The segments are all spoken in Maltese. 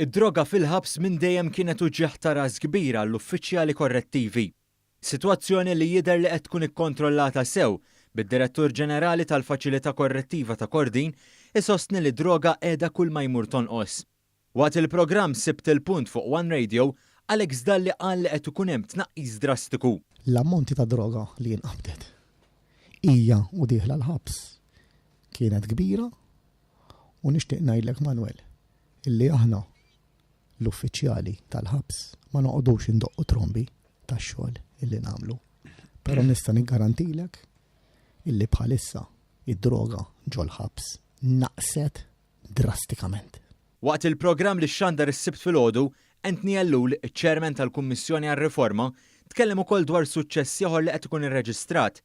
Id-droga fil-ħabs minn dejjem kienet uġigħ ta' ras kbir għall-uffiċjali korrettivi. Sitwazzjoni li jidher li qed tkun ikkontrollata sew, bid-Direttur Ġenerali tal-Faċilità Korrettiva ta' Kordin isostni li d-droga qiegħda kull ma jmur tonqos. Waqt il-programm Sibt il-Punt fuq One Radio, Alex Dalli qal li qed ikun hemm tnaqqis drastiku. L-ammonti ta' droga li inqabdet hija u dieħla l-ħabs kienet kbira u nixtieq ngħidlek Manuel illi aħna l-uffiċjali tal-ħabs ma noqogħdux indoqqu trombi tax-xogħol illi nagħmlu. Però nista' niggarantilek illi bħalissa id-droga ġol-ħabs naqset drastikament. Waqt il-programm li xxandar is-Sibt filgħodu, Anthony Ellul, iċ-Chairman tal-Kummissjoni għar-Riforma, tkellem ukoll dwar suċċess ieħor li qed ikun irreġistrat.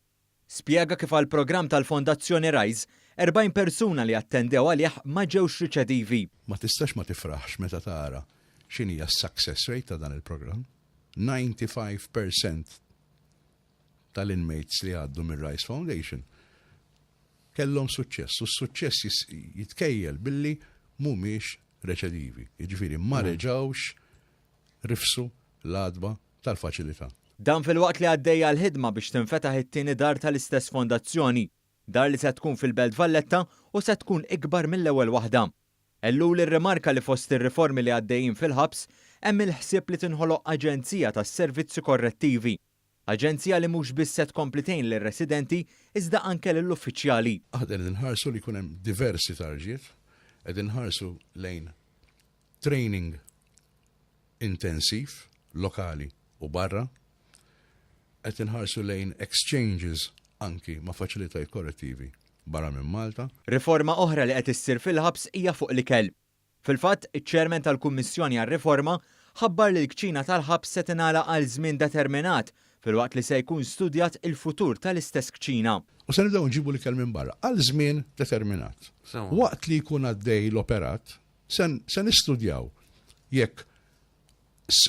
Spjega kif għall-programm tal-Fondazzjoni Rise, 40 persuna li attendew għalih ma ġewx riċedivi. Ma tistax ma tifraħx meta tara x'inhija s-success rate ta' dan il-programm. 95% tal-inmates li għaddu mir-Rise Foundation kellhom suċċess u s-suċċess jitkejjel billi mhumiex reċedivi. Jiġifieri ma reġgħux rifsu l-għatba tal-faċilità. Dan filwaqt li għaddejja l-ħidma biex tinfetaħ it-tieni dar tal-istess fondazzjoni, dar li se tkun fil-Belt Valletta u se tkun ikbar mill-ewwel waħda. Ellul irrimarka li fost ir-riformi li għaddejjin fil-ħabs hemm il-ħsieb li tinħoloq aġenzija tas-servizzi korrettivi. Aġenzija li mhux biss se tkompli tgħin lir-residenti iżda anke lill-uffiċjali. Aħna qegħdin inħarsu li jkun hemm diversi tarġiet, qegħdin inħarsu lejn training intensiv lokali u barra, qed inħarsu lejn exchanges anki ma' faċilitajiet korrettivi barra minn Malta. Riforma oħra li qed issir fil-ħabs hija fuq l-ikel. Fil-fatt, iċ-Chairman tal-Kummissjoni għar-Riforma ħabbar li l-kċina tal-ħabs se tingħalaq għal żmien determinat filwaqt li se jkun studjat il-futur tal-istess kċina. U se nibdew nġibu l-ikel minn barra għal żmien determinat. Waqt li jkun għaddej l-operat, se nistudjaw jekk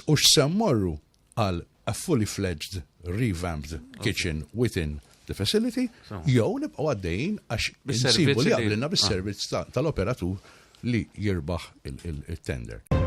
hux se mmorru għal a fully fledged revamped kitchen within the facility, jew nibqgħu għaddejjin għax insibu li jaqblilna bis-servizz tal-operatur li jirbaħ il-tender.